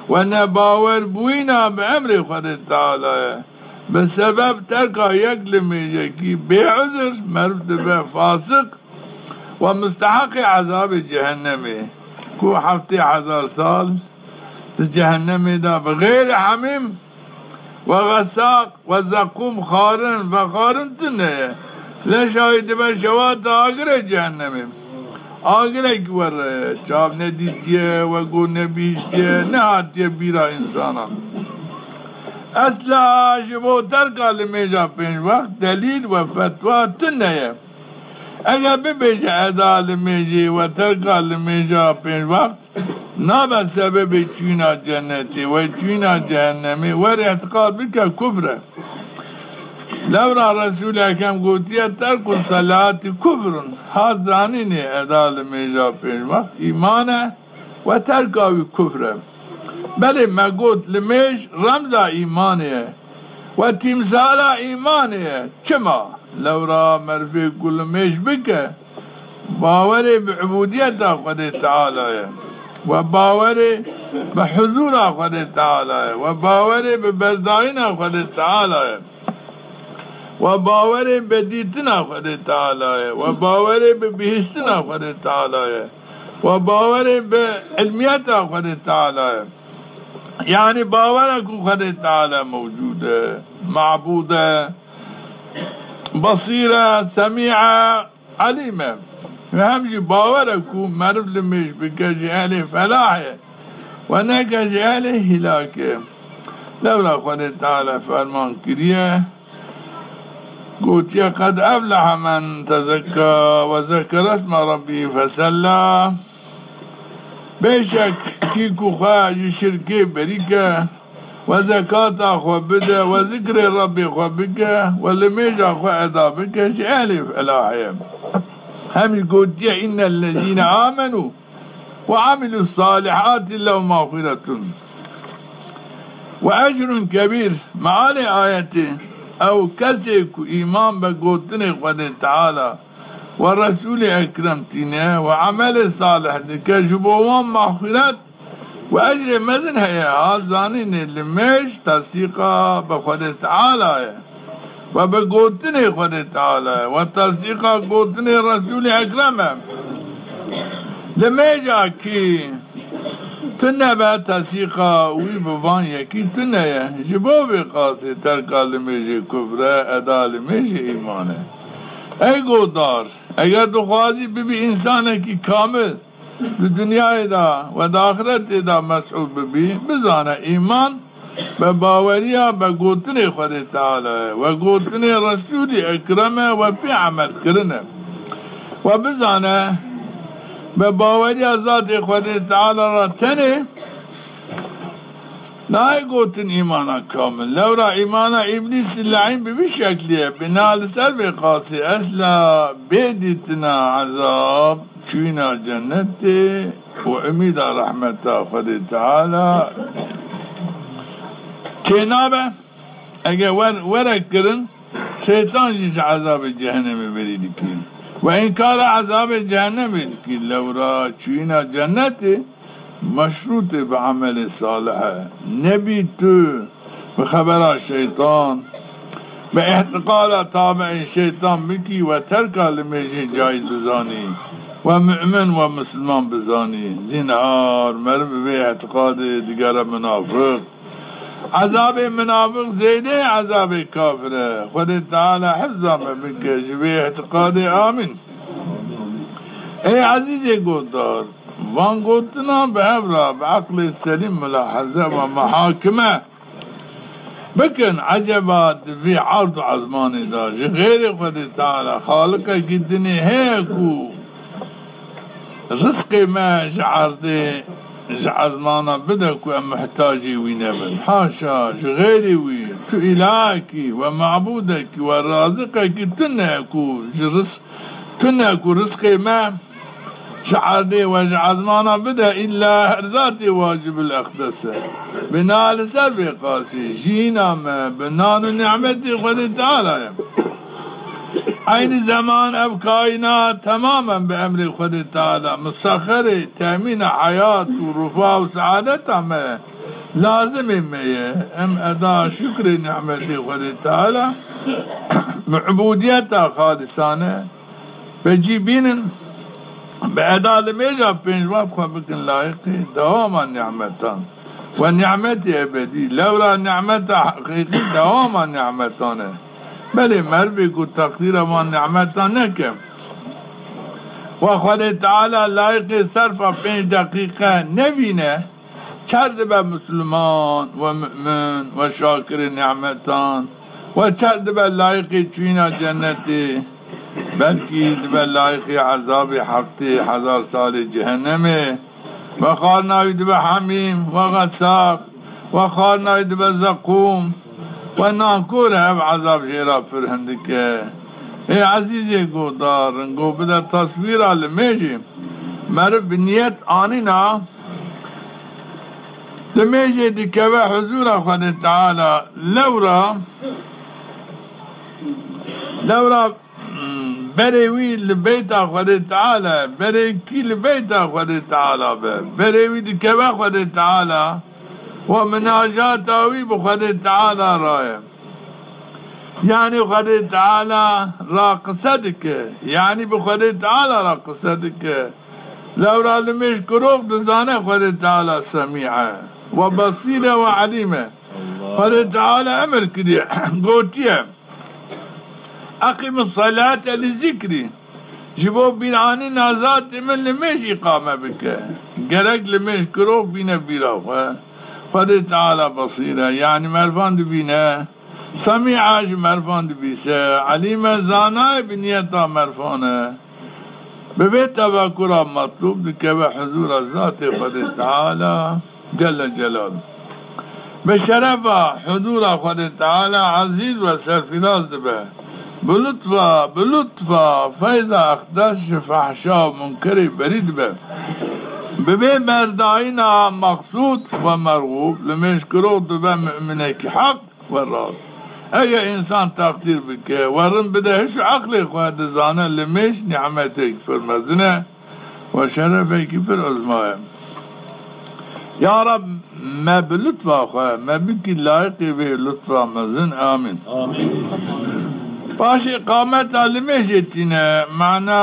We ne bawerbûyîna bi emrê Xwedê Teala ye. bi sebeb terka yek limêjekî bêuzir meriv dibe fasiq we musteheqê ezabê cehennemê, ku heftê hezar sal di cehennemê de bi xêrê hemîm we xesaq we zeqûm xarin vexarin tune ye. Leşa wî dibe şewata agirê cehennemê. Agirek werre ye, çav nedîtiye, we go nebîhîştiye, nehatiye bîra însanan. Esla ji bo terka limêja pênc wext delîl we fetwa tune ye. Eger bibêje eda limêjê we terka limêja pênc wext nabe sebebê çûyîna cennetê we çûyîna cehennemê, wer îtiqad bike kufr e. Lewra Resûlê Ekrem gotiye, terku selati kufrun. Ha zanînê eda limêja pênc wext îman e we terka wî kufr e. Belê me got limêj remza îmanê ye we tîmsala îmanê ye. Çima? Lewra merivê ku limêj bike, bawerê bi ubudiyeta Xwedê Teala ye. We bawerê bi huzura Xwedê Teala ye. We bawerê bi berdayîna Xwedê Teala ye. We bawerê bi dîtina Xwedê Teala ye. We bawerê bi bihîstina Xwedê Teala ye. We bawerê bi ilmiyeta Xwedê Teala ye. Yanî bawere ku Xwedê Teala mewcûd e, mabûd e, besîr e, semî e, elîm e. Û hem jî bawere ku meriv limêj bike ji ehlê felahê we neke ji ehlê hîlakê. Lewra Xwedê Teala ferman kiriye, gotiye, qed efleha men tezekka we zekere isme rabbî fesella. Bêşek kî ku xwe ji şirkê berî ke, we zekata xwe bide, we zikrê Rebbê xwe bike, we limêja xwe eda bike, ji ehlê felahê ye. Hem jî gotiye, înnellezîne amenû we amilus salihati lehum mağfiretun we ecrun kebîr. Mealê ayetê, ew kesê ku îman be gotinê Xwedê Teala we Resûlê Ekrem tîne we emelê salih dike, ji bo wan mexfîret we ecrê mezin heye. Ha zanînê limêj tesdîqa bi Xwedê Teala ye. We bi gotinê Xwedê Teala ye. We tesdîqa gotinê Resûlê Ekrem e. Limêja kî tune be, tesdîqa wî bi van yekî tune ye. Ji bo vê qasê terka limêjê kufr e, eda limêjê îman e. Ey godar, eger tu xwazî bibî însanekî kamil, di dinyayê de we di axiretê de mesûd bibî, bizane îman be baweriya be gotinê Xwedê Teala ye, we gotinê Resûlî Ekrem e, we pê emel kirin e. We bizane be baweriya zatê Xwedê Teala ra tenê. Nayê gotin îmana kamil. Lewra îmana îblîsî leîn bi vî şeklî ye. Bina li ser vê qasî esla bê dîtina ezab, çûyîna cennetê û umîda rehmeta Xwedê Teala çênabe. Ege wer, were kirin, şeytan jî ji ezabê cehennemê berî dikî. We înkara ezabê cehennemê dikî. Lewra çûyîna cennetê meşrûtê bi emelê salih e. Nebî tu bi xebera şeytan, bi îtiqada tabeî şeytan bikî we terka limêjê cayîz bizanî, we mu'min we misilman bizanî. Zînhar meriv bi vê îtiqadê digere minafiq. Ezabê minafiq zêdeyê ezabê kafir e. Xwedê Teala hifza me bike ji vê îtiqadê. Amîn. Ey ezîzê guhdar, van gotinan bi hev ra bi eqlê selîm milahize ve muhakime bikin. Eceba di vî erd û ezmanê de ji xeyrê Xwedê Teala xaliqekî dinê heye ku rizqê me ji erdê, ji ezmana bide ku em muhtacê wî nebin? Haşa, ji xeyrê wî tu îlahekî we mabûdekî we raziqekî tune ku ji riz-, tune ku rizqê me ji erdê we ji ezmana bide, îlla her zatê wacibul eqdes e. Bina li ser vê qasî jiyîna me bi nan û nîmetê Xwedê Teala ye. Eynî zeman ev kaînat temamen bi emrê Xwedê Teala musexerê temîna heyat û rifa û seadeta me ye. Lazimê me yê em eda şukrê nîmetê Xwedê Teala bi ubudîyeta xalisane vecî bînin, bi eda limêja pênc wext xwe bikin layiqê dewama nîmetan. We nîmetê ebedî, lewra nîmeta heqîqî dewama nîmetan e. Belê merivê ku teqdîra van nîmetan neke, we Xwedê Teala layiqê serfa pênc deqîqe nevîne, çer dibe musluman we mu'min we şakirê nîmetan we çer dibe layiqê çuyîna cennetê, belkî dibe layiqê ezabê heftê hezar salê cehennemê. We xwarina wî dibe hemîm we xesaq, we xwarina wî dibe zeqûm, we nankor e, ev ezab jê ra pir hindik e. Ê ezîzê guhdar, ringo bide teswîra limêjê. Meriv bi nîyet anîna limêjê dikeve huzura Xwedê Teala. Lewra, lewra, hmm, berê wî li beyta Xwedê Teala, berê kî li beyta Xwedê Teala be. Berê wî dikeve Xwedê Teala, we minacata wî bi Xwedê Teala ra ye. Yanî Xwedê Teala ra qise dike. Yanî bi Xwedê Teala ra qise dike. Lewra limêj kirox dizane Xwedê Teala semî e we besîr e we elîm e. Xwedê Teala emir kiriye, gotiye, "Eqîmis selate li zikrî." Ji bo bîranîna zatê min limêj îqame bike. Gerek limêj kirox bîne bîra xwe. Xwedê Teala besîr e, yanî mervan dibîne. Semî e, ji mervan dibîse, elîm e, zana ye, bi nîyeta mervan e. Bi vê tefekura metlûb dikeve huzura zatê Xwedê Teala Celle Celaluhu. Bi şerefa huzura Xwedê Teala ezîz we serfîraz dibe. Bi lutfa, bi lutfa feyza exdes ji fehşa û munkerê berî dibe. Bi vê berdayîna meqsûd we merxûb, limêjkirox dibe mu'minekî heq we rast. Eger însan teqdîr bike, we rind bide hiş û eqlê xwe, dizane limêj nîmetek pir mezin e we şerefekî pir uzma ye. Ya Reb, me bi lutfa xwe, me bikî layiqê vê lutfa mezin. Amîn. Amîn. Paşê qameta limêjê tîne, mana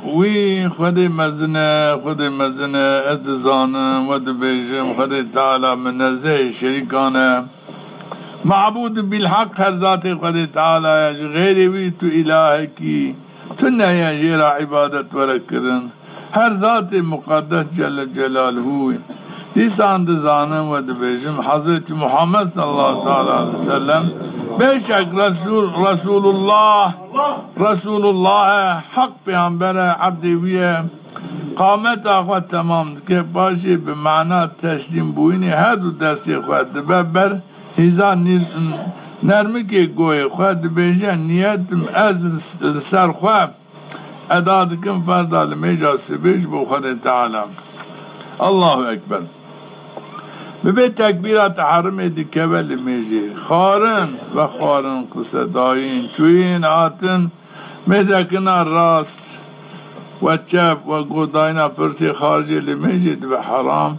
wî Xwedê mezin e, Xwedê mezin e, ez dizanim, we dibêjim, Xwedê Teala minezzeh ê şerîkan e. Mabûd bilheq her zatê Xwedê Teala ye, ji xeyrê wî tu îlahekî tune ye jê ra îbadet were kirin. Her zatê muqeddes Celle Celaluhu. Dîsan dizanim we dibêjim, Hezretî Muhammed sallallahu teala aleyhi ve sellem bêşek Resul, Resulullah, Resulullah e, Heq pêxember e, ebdê wî ye. Qameta xwe temam dike, paşê bi mana teslîmbûyînê her du destê xwe dibe ber hîza nîr-, nermikê goyê xwe, dibêje, nîyetim ez li ser xwe eda dikim ferda limêja sibê ji bo Xwedê Teala. Allahu Ekber. Bi vê tekbîra teherimê dikeve limêjê. Xwarin, vexwarin, qisedayîn, çuyîn, hatin, mêzekina rast we çep we guhdayîna pirsê xaricê limêjê dibe heram.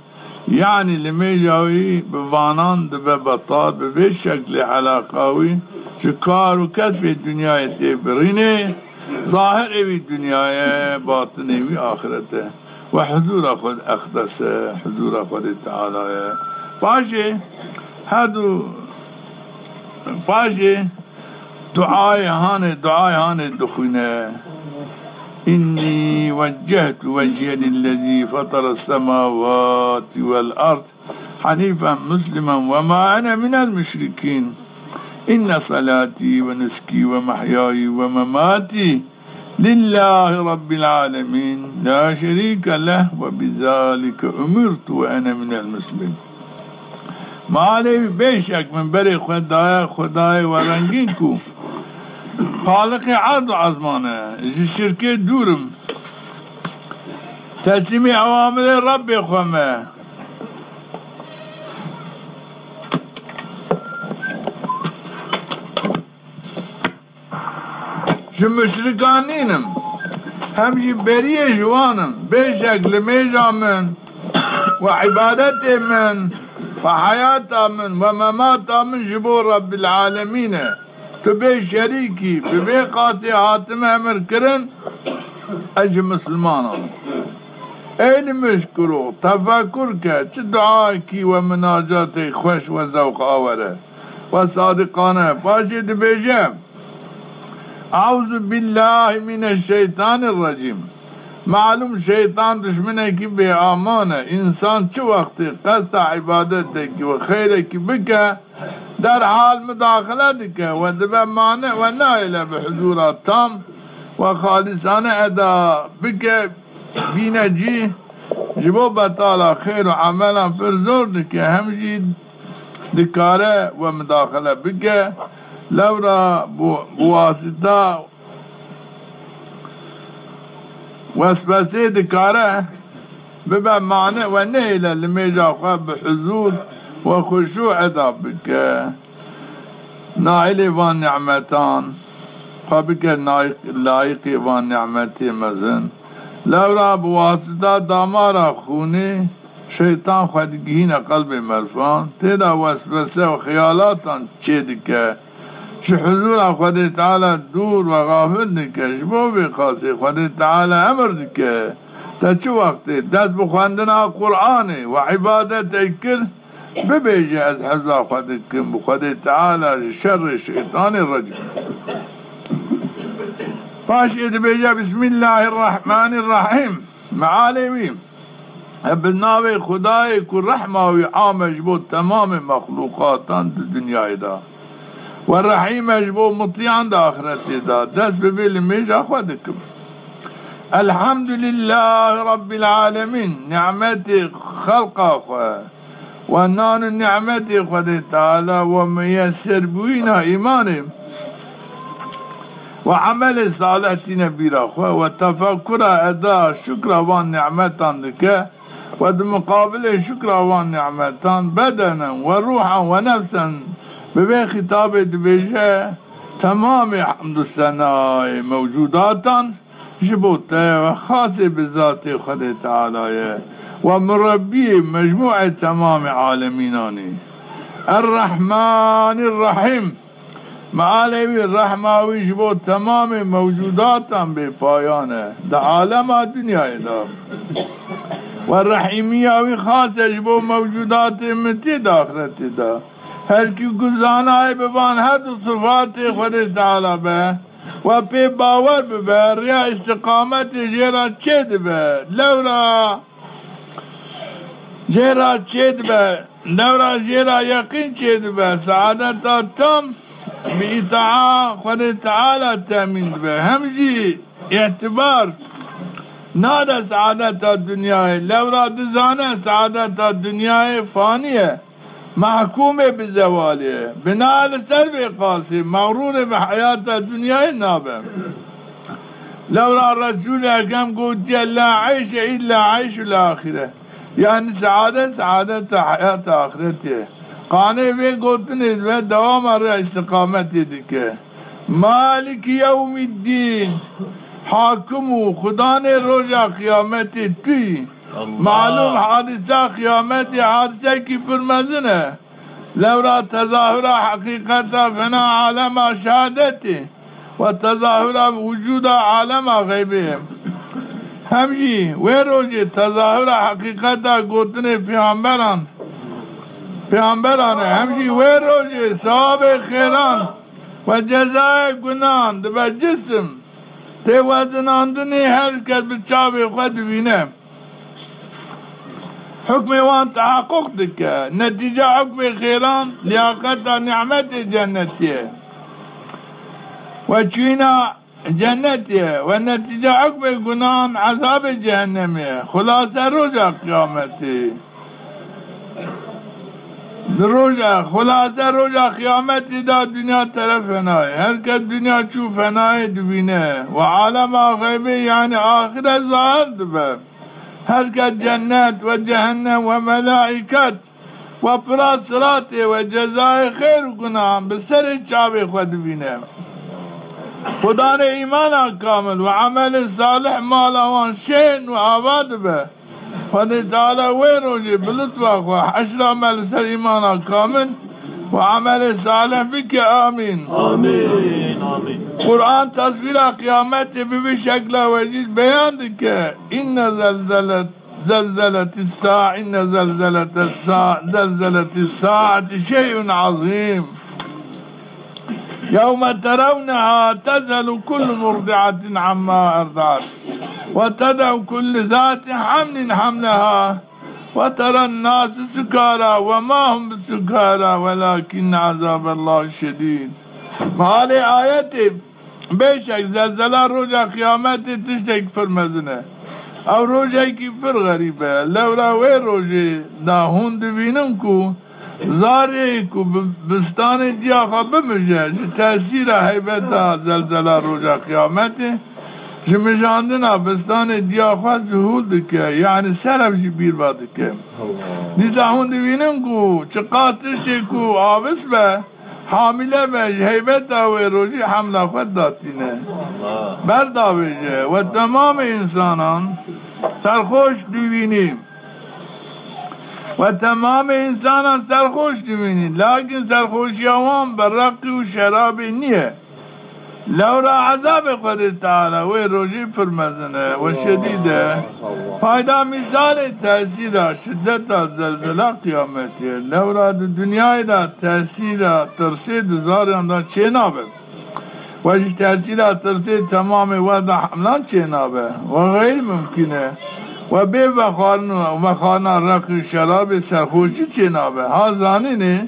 Yanî limêja wî bi vanan dibe betal, bi vê şeklê elaqa wî ji kar û kesbê dinyayê tê birînê, zahirê wî dinya ye, batinê wî axiret e. We huzura xwe eqdes e, huzura Xwedê Teala ye. Paşê her du, paşê duayê hanê, duayê hanê dixwîne. Înnî weccehtu wecîye lillezî fetera semawatî wel erd henîfen muslimen we ma ene minel muşrikîn. Inne salatî we nuskî we mehyayî we mematî lillahi rabbil alemîn. La şerîke leh we bizalike umirtu we ene minel muslimin. Malê wî bêşek min berê xwe daye Xwedayê werengîn ku xaliqê erd û ezman e. Ji şirkê dûr im. Teslîmê ewamirê Rebbê xwe me. Ji muşrikan nînim, hem jî beriyê ji wan im. Bêşek limêja min we îbadetê min Ve heyata min ve memata min ji bo Rebbil Alemîn e. Tu bê şerîkî, bi vê qasê hatime emir kirin, ez ji misilmanan. Ey nimêjkiro, tefekur ke, çi duayekî we minacatê xweş we zewq awere, we sadiqane. Paşê dibêje, Euzu billahi mineşşeytanirrecîm. Malum şeytan duşminekî bêaman e. Însan çi wextê qesta îbadetekî we xeyrekî bike, derhal mudaxile dike we dibe mane we nahêle bi huzura tam we xalisane eda bike, bîne cî, ji bo betala xeyr û emelan pir zor dike, hem jî dikare we mudaxile bike. Lewra bi, bi wasita weswesê dikare bibe mane we nehêle limêja xwe bi huzur we xuşû eda bike. Nailê van nîmetan xwe bike nayiq-, layiqê van nîmetê mezin. Lewra bi wasita damara xûnê şeytan xwe digihîne qelbê merfan, têda weswese û xeyalatan çêdike. Ji huzura Xwedê Teala dûr we xafil dike. Ji bo vê qasê Xwedê Teala emir dike, te çi wextê dest bi xwendina Qur'anê we îbadetê kir, bibêje, ez heza xwe dikim bi Xwedê Teala ji şerê şeytanê recîm. Paşê dibêje, Bismillahirrahmanirrahîm. Mealê wî, e, bi navê Xwedayê ku rehma wî am e ji bo temamê mexlûqatan di dinyayê de. We rehîm e ji bo mutîyan di axretê de. Dest bi vê limêja xwe dikim. Elhamdulîllahî Rebbîl Alemîn. Nîmetê xelqa xwe we nan û nîmetê Xwedê Teala we miyeserbûyîna îmanê we emelê salih tîne bîra xwe we tefekkura eda şukra van nîmetan dike we di muqabilê şukra van nîmetan bedenen we ruhan we nefsen bi vê xîtabê dibêje, temamê hemd û senayê mewcudatan ji bo te ye we xasê bi zatê Xwedê Teala ye we murebbiyê mecmûê temamê alemînan î. Errehmanîrrehîm. Mealê wî, rehma wî ji bo temamê mewcudatan bêpayan e di alema dinyayê de. We rehîmiya wî xas e ji bo mewcudatê mitê di axretê de. Her kî ku zanayê bivan her du sifatê Xwedê Teala be we pê bawer bibe, rêya îstiqametê jê ra çêdibe. Lewra jê ra çêdibe, lewra jê ra yeqîn çêdibe, seadeta tam bi îtaa Xwedê Teala temîn dibe. Hem jî îtîbar nade seadeta dinyayê, lewra dizane seadeta dinyayê fanî ye. Mehkûmê bi zewalê ye. Bina li ser vê qasî, mexrûrê bi heyata dinyayê nabe. Lewra Resûlê Ekrem gotiye, "La eyşe îlla eyşul axîre." Yanî seadet, seadeta heyata axretê ye. Qanê vê gotinê ve dewama rê îstiqametê dike. Maliki yewmîddîn. Hakim û Xudanê roja qiyametê tu yî. Allah. Malum hadîsa qiyametê hadîsekî pir mezin e. Lewra tezahura heqîqeta fena alema şehadetê we tezahura wucuda alema xeybê. Hem jî wê rojê tezahura heqîqeta gotinê pêxemberan, pêxemberan e. Hem jî wê rojê sewabê xêran we cezayê gunan dibe cisim. Tê wezinandinê her kes bi çavê xwe divîne. Hukmê wan teheqquq dike. Netîca hukmê xêran lîyaqeta nîmetê cennetî ye. We çûyîna cennetî ye. We netîca hukmê gunan ezabê cehennemî ye. Xulase roja qiyametî. Di roja, xulase roja qiyametî de dinya tere fenayê. Her kes dinya çû fenayê divîne. We alema xeybê yanî axiret zahir dibe. Her kes cennet we cehennem we melaîket we pira siratê we cezayê xêr û gunan bi serê çavê xwe divîne. Xudanê îmana kamil we emelê salih mala wan şên û ava dibe. Xwedê Teala wê rojê bi lutfa xwe heşra me li ser îmana kamil û emelê salih bike. Amîn. Amîn. Amîn. Quran teswîra qiyametê bi vî şekla wecîz beyan dike. Înne zelzelet, zelzeletî sa, înne zelzelete sa, zelzeletî saeti şey'un azîm. يوم ترونها تذهل كل مرضعة عما أرضعت وتضع كل ذات حمل حملها وترى الناس سكارى وما هم بسكارى ولكن عذاب الله شديد. Mealê ayetê, bêşek zelzela roja qiyametê tiştekî pir mezin e. Ew rojekî pir xerîb e. Lewra wê rojê de hûn divînin ku zarê ku bi-, bistanê dîya xwe bimije, ji tesîra heybeta zelzela roja qiyametê, ji mijandina bistanê dîya xwe zuhûl dike, yanî serev jî bîrva dike. Dîsa hûn divînin ku çiqas tiştê ku avis be, hamîle be, ji heybeta wê rojî hemla xwe datîne. Berdavêje we temamê însanan serxoş divînî. We temamê însanan serxoş divînî, lakin serxoşîya wan bi reqî û şerabê nîye. Lewra ezabê Xwedê Teala wê rojî pir mezin e we şedîd e. Fayda mîsalê tesîra şideta zelzela qiyametî ye. Lewra di dinyayê de tesîra tirsê di zaryan de çênabe. We ji tesîra tirsê temamê weda hemlan çênabe. We xeyrî mumkîn e. We bê vexwarin û vexwarina req û şerabê serxoşî çênabe. Ha zanînê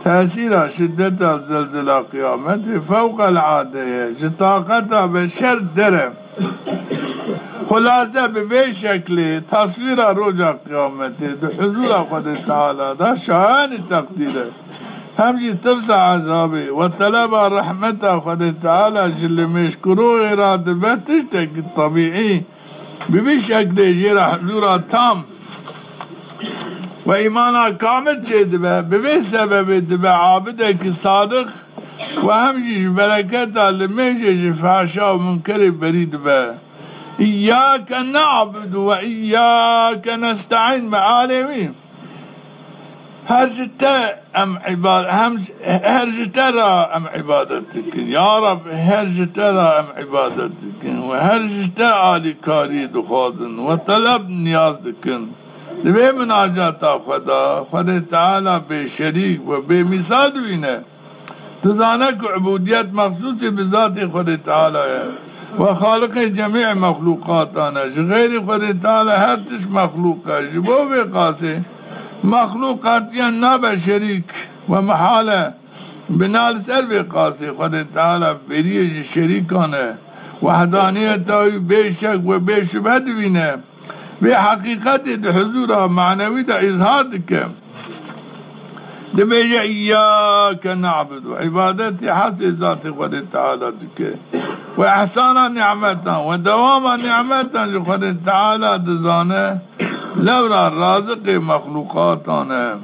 tesîra şideta zelzela qiyametê fewqelade ye. Ji taqeta beşer der e. Xulase bi vê şeklê teswîra roja qiyametê di huzûra Xwedê Teala de şayanî teqdîr e. Hem jî tirsa ezabê we teleba rehmeta Xwedê Teala ji limêjkuroxê ra dibe tiştekî tebîî. Bi vî şeklê jê ra huzûra tam we îmana kamil çêdibe. Bi vê sebebê dibe abidekî sadiq we hem jî ji bereketa limêjê ji fehşa û munkerê berî dibe. Îyyâke na'budu we îyyâke nesta'în, mealê wî. Her ji te em îba-, hem, her ji te ra em îbadet dikin. Ya Rab, her ji te ra em îbadet dikin we her ji te alîkarî dixwazin we teleb niyaz dikin. Di vê minacata xwe de Xwedê Teala bêşerîk we bêmîsal divîne. Ti zane ku ubudiyet mexsûsê bi zatê Xwedê Teala ye. We Xaliqê cemî mexlûqatan e. Ji xeyrî Xwedê Teala her tişt mexlûq e. Ji bo vê qasê mexlûq qetîyen nabe şerîk we mihal e. Bina li ser vê qasê Xwedê Teala berî ye ji şerîkan e. Wehdaniyeta wî bê şek we bê şubhe divîne. Vê heqîqetê di huzûra manewî de îzhar dike. Dibêje, "Îyyâke na'budu." Îbadetê hesê zatê Xwedê Teala dike. We ehsana nîmetan, we dewama nîmetan ji Xwedê Teala dizane, lewra raziqê mexlûqatan e.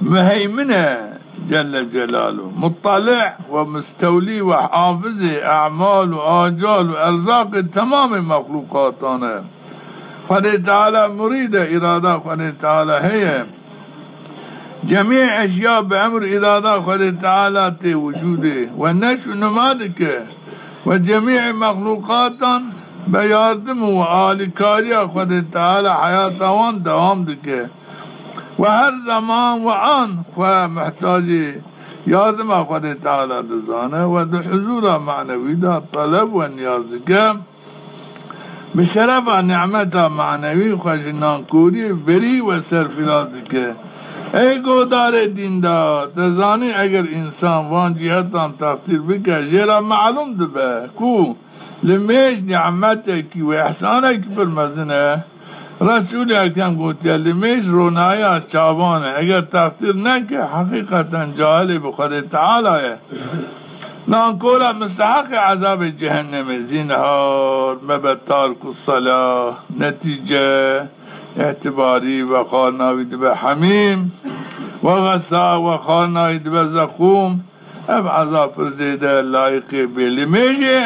Muheymin e Celle Celaluhu. Muttali' we mustewlî we hafizê e'mal û acal û erzaqê temamê mexlûqatan e. Xwedê Teala murîd e, îrada Xwedê Teala heye. Cemî eşya bi emr û îrada Xwedê Teala tê wicûdê. We neş û nima dike. We cemî mexlûqatan be yardim û alîkarîya Xwedê Teala heyata wan dewam dike. We her zeman we an xwe muhtacê yardima Xwedê Teala dizane we di huzûra manewî de teleb we niyaz dike. Bi şerefa nîmeta manewî xwe ji nankoriyê berî we serfîraz dike. Ey guhdarê dîndar, ti zanî eger însan van cîhetan teqdîr bike, jê ra melûm dibe ku limêj nîmetekî û îhsanekî pir mezin e. Resûlê Ekrem gotiye, limêj ronaya çavan e. Eger teqdîr neke, heqîqeten cahilê bi Xwedê Teala ye. Nankor e, misteheqê ezabê cehennemê. Zînhar mebe tarku sela. Netîce, îtîbarî, vexarna wî dibe hemîm. We xesa, vexarna wî dibe zeqûm. Ev ezab pir zêde layiqê bêlimêjê.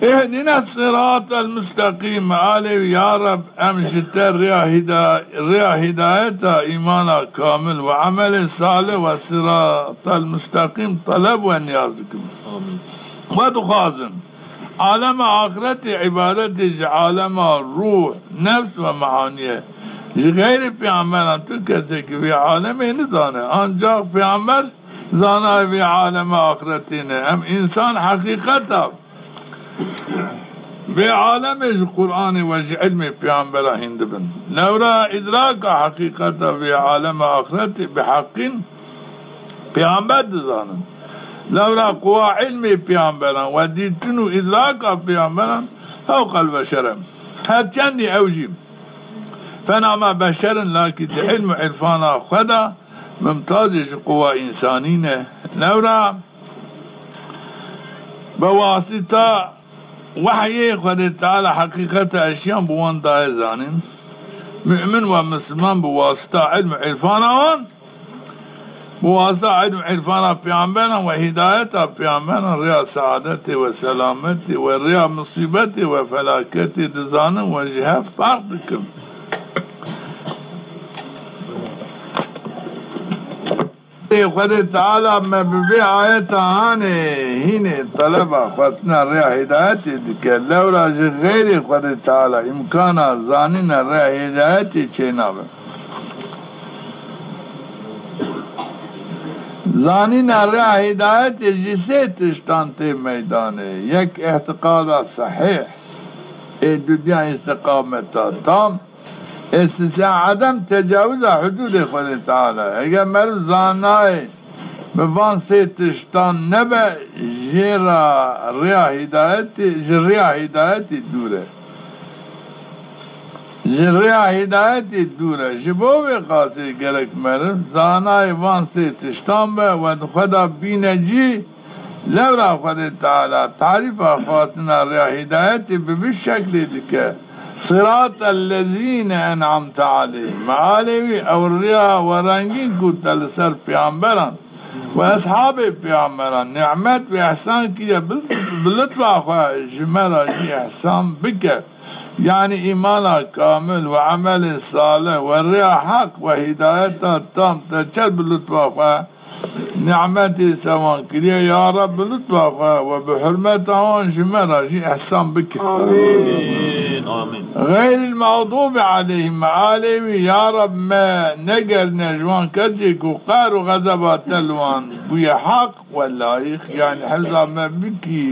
Îhdîne siratel musteqîm. Alê wî, ya Reb, em ji te rêya hîda-, rêya hîdayeta, îmana kamil û emelê salih we siratel musteqîm teleb we niyaz dikin. Amîn. We dixwazin. Alema axretî îbadetê ji alema ruh, nefs we meanîye. Ji xeyrê pêxemberan tu kesê ki vê alemê nizane. Ancax pêxember zanayê vê alema axretî ne. Em însan heqîqeta vê alemê ji Qur'anê we ji ilmê pêxembera hîn dibin. Lewra îdraka heqîqeta vê alema axretî bi heqîn pêxember dizanin. Lewra quwa ilmê pêxemberan we dîtin û îdraka pêxemberan fewqel beşer e. Her çendî ew jî fena me beşer in, lakî di ilm û îrfana xwe de mimtazê ji quwa însanî ne. Lewra bi wasita wehyê Xwedê Teala heqîqeta eşyan bi wan daye zanîn. Mu'min we misilman bi wasita ilm û îrfana wan, bi wasita ilm û îrfana pêxemberan we hîdayeta pêxemberan rêya seadetê we selametê we rêya musîbetê we felaketê dizanin we ji hev ferq dikin. Ê Xwedê Teala me bi vê ayeta hanê hînê teleba xwestina rêya hîdayetê dike. Lewra ji xeyrê Xwedê Teala îmkana zanîna rêya hîdayetê çênabe. Zanîna rêya hîdayetê ji sê tiştan tê meydanê. Yek, îtîqada sehîh. Ê dudiyan îstîqameta tam. Îstîsna edem tecawuza hududê Xwedê Teala. Eger meriv zanayê bi van sê tiştan nebe, jê ra rêya hîdayetê, ji rêya hîdayetê dûr e. Ji rêya hîdayetê dûr e. Ji bo vê qasê gerek meriv zanayê van sê tiştan be, we di xwe de bîne cî. Lewra Xwedê Teala tarîfa xwestina rêya hîdayetê bi vî şeklê dike. Siratel lezîne en'amte aleyhim. Mealê wî ew rêya werengîn ku te li ser pêxemberan û eshabê pêxemberan nîmet û îhsan kiriye, bi, bi lutfa xwe ji me re jî îhsan bike. Yanî îmana kamil û emelê salih û rêya heq û hîdayeta tam te çend bi lutfa xwe nîmetê sewan kiriye, ya Reb bi lutfa xwe we bi hurmeta wan ji me re jî îhsan bike. Amîn. Amîn. Xeyril mexdûbi aleyhim, mealê wî, ya Reb me negerine ji wan kesê ku qehr û xezeba te li wan bûye heq we layîq, yanî hifza me bikî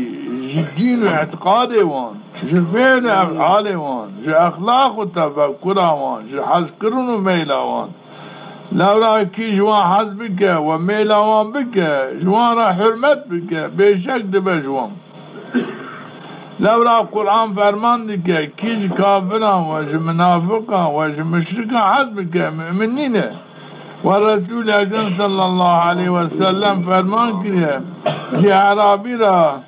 ji dîn û îtîqadê wan, ji fêl û efalê wan, ji exlaq û tefekkura wan, ji hezkirin û meyla wan. Lewra kî ji wan hez bike, we mêla wan bike, ji wan re hurmet bike, bêşek dibe ji wan. Lewra Quran ferman dike, kî ji kafiran we ji minafiqan we ji muşrikan hez bike, mu'min nîne. We Resûlê Ekrem sallallahu aleyhi ve sellem ferman kiriye, ji Erabî ra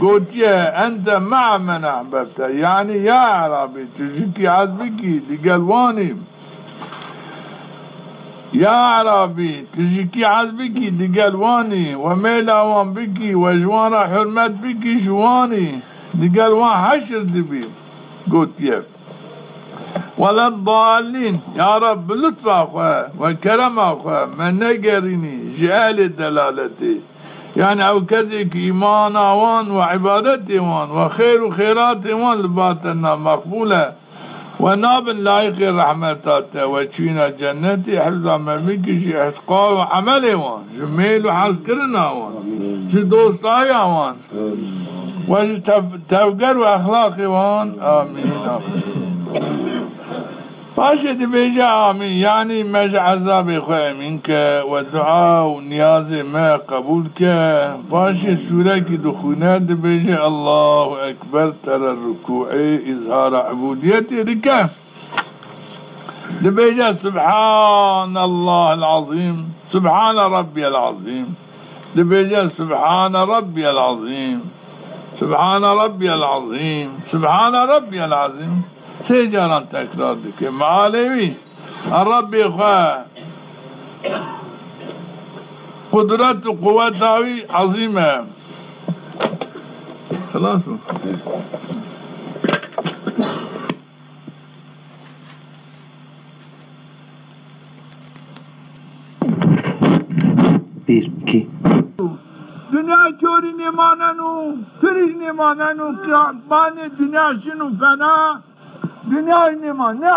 gotiye, "Ente ma'a men ahbebte." Yanî, ya Erabî, tu ji kî hez bikî, digel wan î. Ya Erabî, tu ji kî hez bikî, digel wan î, we mêla wan bikî, we ji wan re hurmet bikî, ji wan î, digel wan heşir dibî, gotiye. Weleddallîn, ya Reb, bi lutfa xwe we kerema xwe me negerînî ji ehlê delaletê. Yanî ew kesê ki îmana wan we îbadetê wan we xêr û xêratê wan li ba te na meqbûl e. We nabin layîqê rehmeta te, we çûyîna cennetê, hifza me bikî ji îtîqad û emelê wan, ji mêl û hezkirina wan, ji dostaya wan, we ji tev-, tevger û exlaqê wan. Amîn, amîn. Paşê dibêje amîn, yanî me ji ezabê xwe emîn ke we dua û niyazê me qebûl ke. Paşê sûrekî dixwîne, dibêje Allahu Ekber, tere rukûê îzhara ibûdiyetê dike. Dibêje Subhanallahil azîm, Subhane Rabbiyel azîm. Dibêje Subhane Rabbiyel azîm, Subhane Rabbiyel azîm, Subhane Rabbiyel azîm. Sê caran tekrar dike. Mealê wî, a Rabbê xwe, qudret û quweta wî ezîm e. Xilas o. Bir, iki. Dinya korî nêmaneno, tirî nêmaneno, qîyamanê dinya şino fena, dinya nêma, ne?